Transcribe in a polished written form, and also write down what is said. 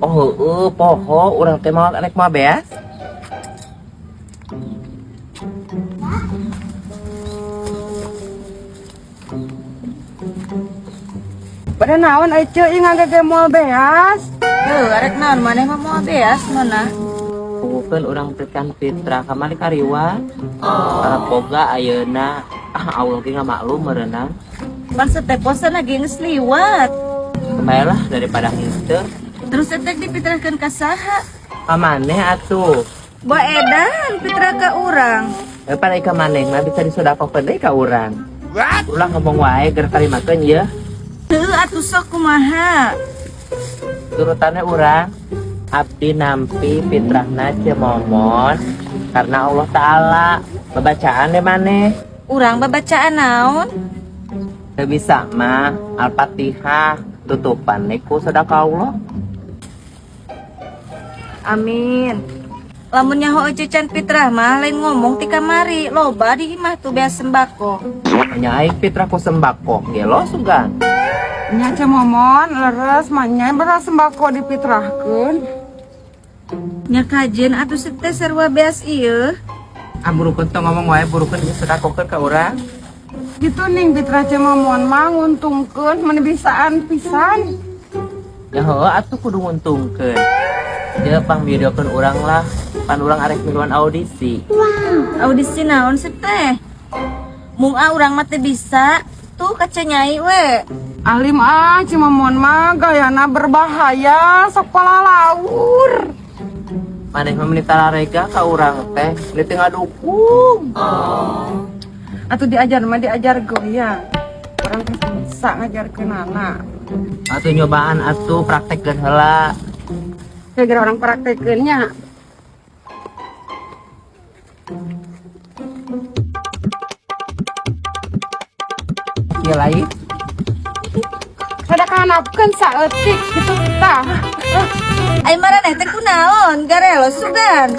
Oh heueuh, poho urang teh maot arek moal beas. Pada naon ai ceu ieu ngagege moal beas? Heuh, arek naon maneh mah moal beas mana? Pugukeun urang teh kan fitrah kamari kariwat. Para boga ayeuna ah Allah ge ngamaklum meureunna. Pan seteposan lagi geus liwat. Bae lah daripada henteu. Terus etek dipitrahkeun ka saha? Ka maneh atuh. Boa edan fitrah ka urang. Eh pada ka maneh mah bisa disodakohkeun deui ka urang. Ulah ngomong wae ger tarimakeun yeuh. Heuh atuh sok kumaha? Turutannya urang abdi nampi fitrahna Ceu Momon karena Allah Ta'ala babacaan deh maneh. Urang babacaan naon? Teu bisa mah Al-Fatihah tutupan ku sedekah Allah. Amin. Lamun nyaho ece can fitrah mah lain ngomong ti kamari, loba di imah tuh beas sembako. Nya aing fitrah ku sembako gelo sugan. Nya Ceu Momon leres mah nya beras sembako dipitrahkeun. Nya kajen atuh teh sarua beas ieu. Ah burukeun tong ngomong wae burukeun geus sedakohkeun ka urang. Gitu ning fitrah Ceu Momon mah nguntungkeun mun bisaan pisan. Ya heueuh atuh kudu nguntungkeun. Dia pang videokeun urang lah, pan urang arek miluan audisi. Audisi naon sih teh? Mung ah urang mah teu bisa. Tuh kaca nyai we. Alim ah Ceu Momon mah gayana berbahaya sok palalaur. Maneh mah meni tararega ka urang teh, meni teu ngadukung. Atuh diajar mah diajar goyang. Urang teh bisa ngajarkeun anak. Atuh nyobaan atuh praktekkeun heula. Kayak orang praktekeun nya. Ieu lain. Kada kahanapkeun saeutik kitu tah. Ai maraneh teh kunaon? Garelo sugan.